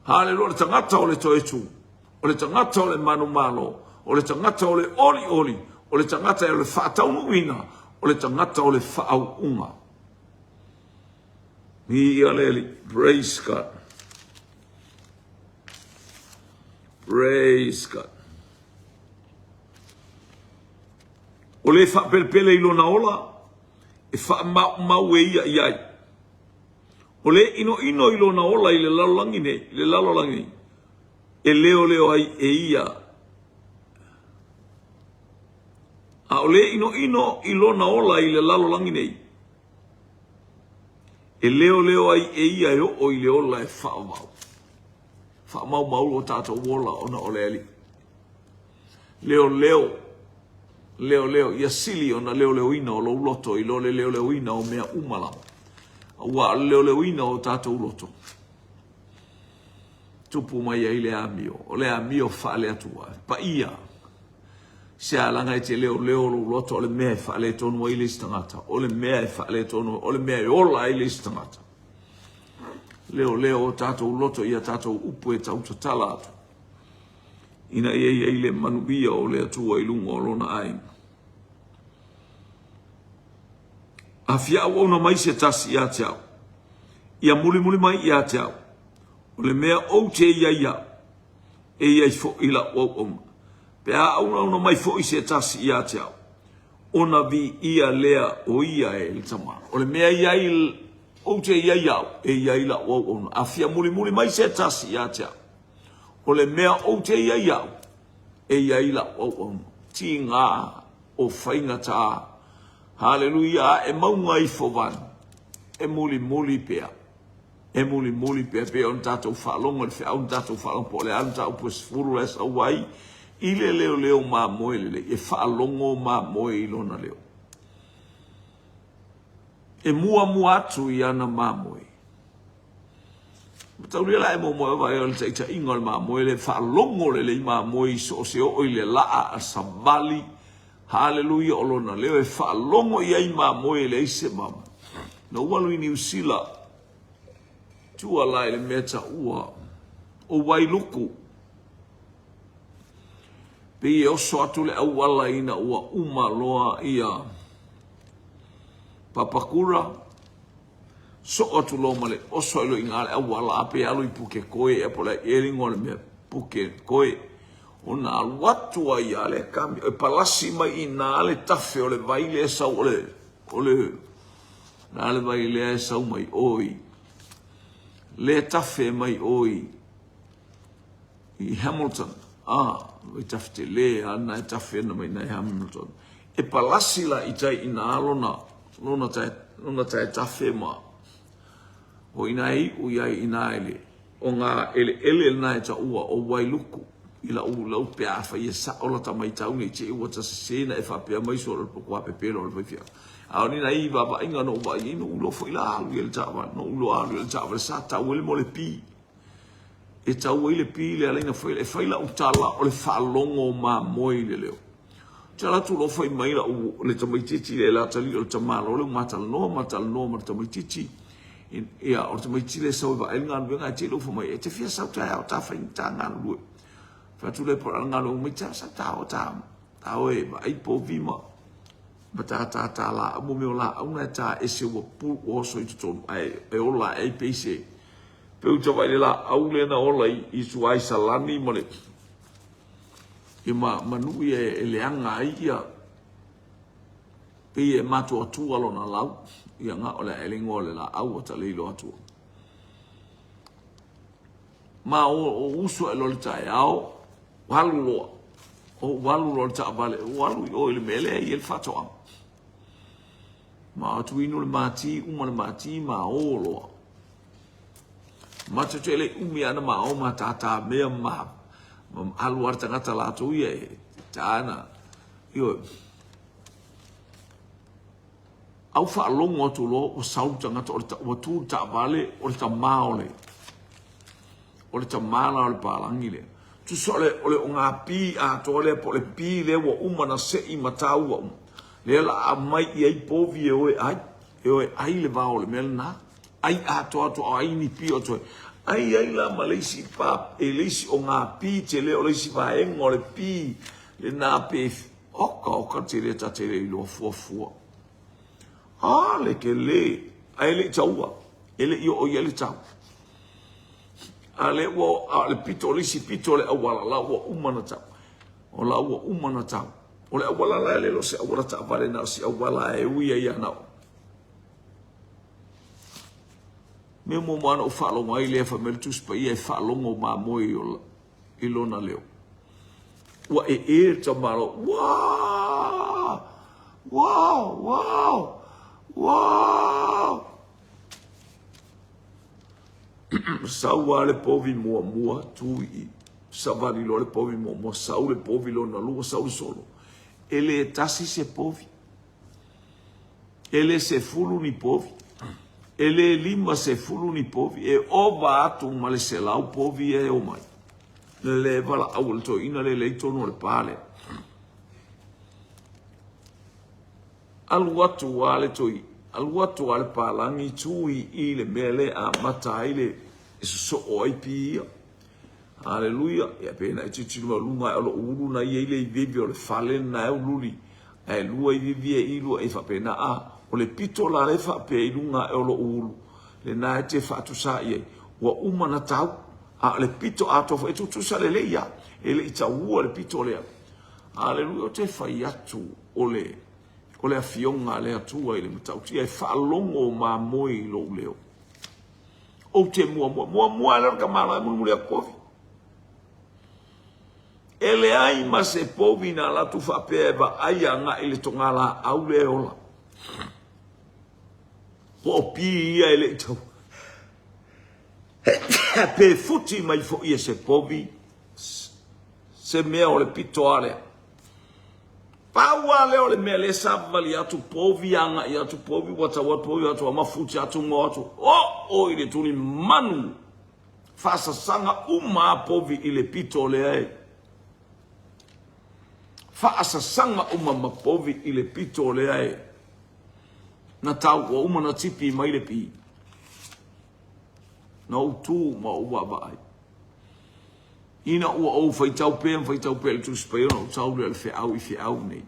Haleluia, le tagata o le toe tu. O le tagata o le manumalo, o le tagata o le olioli, o le tagata o le faataunuuina, o le tagata o le faauuga. Viia le Alii. Praise God. Praise God. O le faapelepele i lona ola, e faamaumau e ia i ai. O le inoino i lona ola i le lalolagi nei, le lalolagi nei, e leoleo ai e ia. A o le inoino i lona ola i le lalolagi nei, e leoleo ai e ia e oo i le ola e faavavau. Faamaumau lo tatou ola ona o le Alii. Leoleo, leoleo, ia sili ona leoleoina o lou loto i lo le leoleoina o mea uma lava. Aua o le leoleoina o tatou loto, tupu mai ai le amio, o le amio faale-Atua, paia. Se alaga e te leoleo lou loto o le mea e faaletonu ai le isi tagata, o le mea e faaletonu, o le mea e ola ai le isi tagata. Leoleo o tatou loto ia tatou upu e tautatala atu, ina ia i ai le manuia o le Atua i luga o lona aiga. A fia auauna mai se tasi ia te au, ia mulimuli mai ia te au, o le mea ou te i ai au, e i ai foi lau auauna. Pe a auauna mai foi se tasi ia te au, ona viia lea o ia e le Tama. O le mea i ai ou te i ai au, e i ai lau auauna. A fia mulimuli mai se tasi ia te au, o le mea ou te i ai au, e i ai lau auauna. Tiga o faigata. Haleluia, ae mauga ifo vane, e mulimuli pea. E mulimuli pea pei ona tatou faalogo i le feau na tatou faalogo po o le a le mataupu e 10 la e sau ai i le leoleo mamoe lelei, e faalogo mamoe i lona leo. E muamua atu i ana mamoe. Mataulia la e muamua e vaai o le taitaiga o le mamoe le faalogo lelei mamoe i so o se oo i le laa a savali. Haleluia o lona leo e faalogo i ai mamoe e leai se mama. Na ou alu i Niu Sila, tua la i le mea taua o Wailuku. Pei e oso atu le auala ina ua uma loa ia Papakura, soo atu loa ma le oso ai loa i ina le auala a pe alu i Pukekohe ea po o le a ea le igoa o le mea Pukekohe. Ona alu atu ai lava le kami, e palasi mai i ina le tafe o le vai lea e sau o le, o le, na le vai lea e sau mai o i, le tafe mai o i, i Hamilton. Ah, vai tafe tele a na e tafe ana mai ina i Hamilton. E palasi la i tai i ina lona, lona tae, lona tae tafe ma, o ina e iu i ai ina i le, O ngā eleele lena e taua o Wailuku i lau lau pe afai e sa'o lata maitau nei te i ua ta sesē na e faapea mai so kua pepelo o le faifeau. A o ni nai vaavaaiga na ou vaai ai, na ou iloa foi la alu i ai le taavale, na ou iloa alu i ai le taavale sa tau ai le mea o le pi. E tau ai le pi le ala ina fai e fai lau tala o le faalogo o mamoe i le leo. Te alu atu loa fai mai lau le tamaitiiti le la tali o le tamaloa le ma talanoa ma talanoa ma le tamaitiiti. Ia, o le tamaitiiti le sau e vaai le galuega ae te i lou fai mai, e te fia sau taeao ta fai ta galulue. Fai atu le po o le galuega mai ta sa ta o ta ta o e vaai povi ma. Ma tātātā laau, mo mea o laau na e tā ese ua pu, ua oso i totonu, ae e ola ae ai pei se peu tavaʻi le laau lea na ola i, i sua ai salani ma le i ma, ma nuu ia e, e leaga ai ia pei e matuatua lona lau ia nga o le ae le igoa o le laau ua ta le iloa atua. Ma o, o usu ae loa le taeao, alu loa. Ou alu loa le taavale, ou alu i o i le mea lea e i ai le faatoaga. Ma o atu inu le mati, uma le mati, ma o loa. Matou te le i umi ana ma o ma tātā mea ma, ma alu a le tagata latou ia e tā ana. Ioe. Au faalogo atu loa ua sau le tagata o le ua tu le taavale o le tama o le o le tama la o le palagi lea. Tusa o le o le ogapī atoa lea po o le pī lea ua uma na sei ma taua uma. Lea la a aumai i ai povi e o e ai, e o e ai le vao o le mea lena. Ai atoa atu a o ai ni pī o toe. Ai ai la ma le isi pa e le isi ogapī tele o le isi vaega o le pī lena pe Oka, oka tele ta te le iloa fuafua. A le tele, ae le i taua, e le i oo i ai le tau. A le ua, a o le pito, o le isi pito o le auala, la ua uma na tau. O la ua uma na tau. O le auala la e le o se auala taavale na o se auala e ui ai ana o. Mea muamua na ou faalogo ai lea fai mai le Tusi Paia e faalogo mamoe i o i lona leo. Ua ee le tamaloa, Uaa! Uaa! Uaa! Uaa! Sau lava le povi muamua, tu i i. Savali loa le povi muamua, sau le povi lona lua, sau le solo. E le tasi se povi. E le 10 ni povi. E le 50 ni povi. E ova atu ma le 100 povi ia e omai. Le valaau a le toeaina lea lea i totonu o le pa lea. Alu atu a le toi, alu atu a le palagi tu i i le mea lea e amata ai le e sosoo ai pi ia. Aleluia. Ia pe na e tilotilo mai o luga ae o lou ulu na i ai le iviivi o le fale na e ululi. Ae lua iviivi e i lua e faapena. A, o le pito la le faapea i luga ae o lou ulu. Lena e te faatusa i ai. Ua uma na tau. A o le pito atoa foi e tutusa lelei a. E le i taua le pito lea. Aleluia. Ou te fai atu o le, o le afioga a le Atua i le matautia e faalogo mamoe i lou leo. Ou te muamua. Muamua lea o le tamaloa e mulimuli atu povi. E leai ma se povi na alu atu faapea e vaai agai i le togalaau lea e ola. Po o pi ia e le i tau. Pe futi mai foi e se povi se mea o le pito a lea. Pau lava lea o le mea lea savavali atu povi agai atu povi ua tau atu povi atu ama futi atu ngo atu oo i le tuli manu faasasaga uma a povi i le pito lea e faasasaga uma ma povi i le pito lea e na tau ua uma na tipi mai le pi na ou tu ma ou vaavaai. Ina ua ou faitau pea ma faitau pea i le Tusi Paia ona ou tau lea o le feau i feau nei.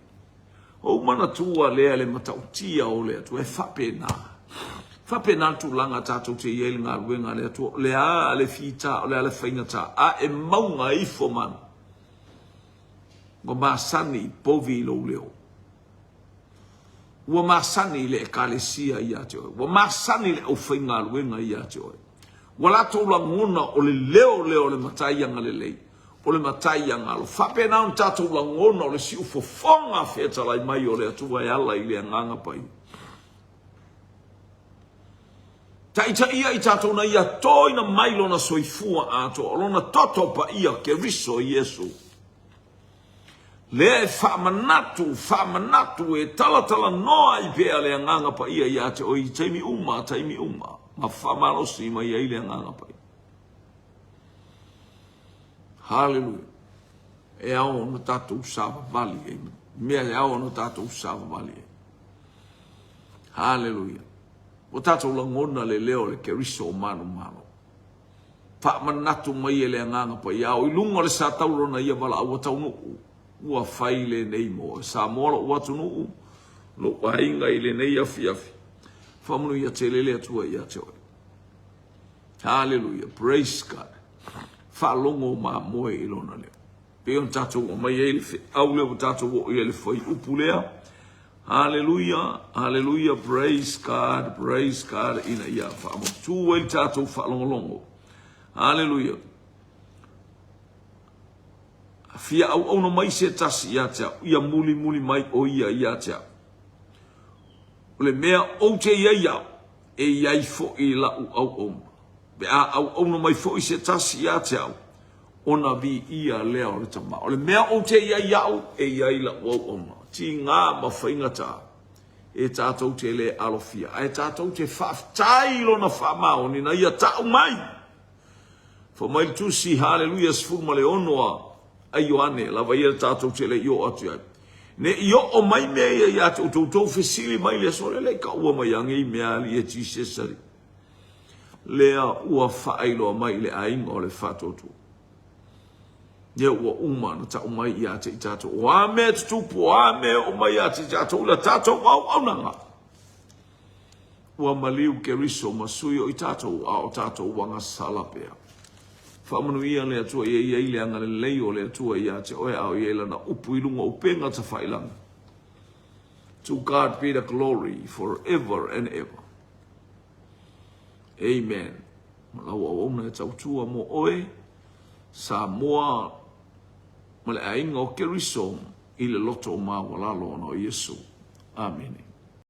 Ou manatua lea le matautia o le Atua e faapena. Faapena le tulaga tatou te i ai i le galuega a le Atua. O le a le fita, o le a le faigata, a e mauga ifo manu. Ua masani i povi i lou leo. Ua masani le Ekalesia ia te oe. Ua masani le aufaigaluega ia te oe. Ua latou lagona o le leo lea o le Matai agalelei, o le Matai agalo. Faapena ona tatou lagona o le siufofoga fetalai mai o le Atua e ala i le Agaga Paia. Taitaia i tatou na ia toina mai lona soifua atoa, o lona toto paia, Keriso Iesu. Lea e faamanatu, faamanatu e talatalanoa ai pea le Agaga Paia ia te oe i taimi uma, taimi uma, ma faamalosi mai ai le Agaga Paia. Haleluia. E ao ona tatou savavali ai. Mea e ao ona tatou savavali ai. Haleluia. Ua tatou lagona le leo o le Keriso o manumalo. Faamanatu mai e le Agaga Paia o i luga o le satauro na ia valaau ua taunuu, ua fai lenei mo oe. Samoa lou atunuu, lou aiga i lenei afiafi. Faamanuia tele le Atua ia te oe. Haleluia, praise God. Faalogo mamoe i lona leo. Pei ona tatou aumai ai le feau lea ua tatou oo i ai le fuaiupu lea. Haleluia, haleluia, praise God, praise God, ina ia faamautu ai le tatou faalogologo. Haleluia. Fia auauna mai se tasi ia te au, ia mulimuli mai o ia ia te au. O le mea ou te i ai au, e i ai foi lau auauna. Pe a auauna mai foi se tasi ia te au, ona viia lea o le Tama. O le mea ou te i ai au, e i ai lau auauna. Tiga ma faigata e tatou te le alofia, ae tatou te faafetai i Lona faamaoni na Ia tau mai. Fai mai le Tusi, Haleluia, 16 a Ioane, lava ia le tatou te le i oo atu i ai. Ne i oo mai mea ia ia te outou, outou fesili mai le aso lea, le i taua mai age i mea alii e Jesus alii. Lea ua faailoa mai i le aiga o le faatuatua. Lea ua uma na tau mai ia te i tatou. O a mea tutupu, o a mea oo mai ia te i tatou, la tatou auaunaga. Ua maliu Keriso ma sui o i tatou, a o tatou ua gasala pea. Faamanuia le Atua ia i ai le agalelei o le Atua ia te oe, a o i ai lana upu i luga o upega tafailagi. To God be the glory forever and ever. Amen. Ma lau auauna e tautua mo oe, Samoa ma le aiga o Keriso i le loto maualalo ona o Iesu. Amene.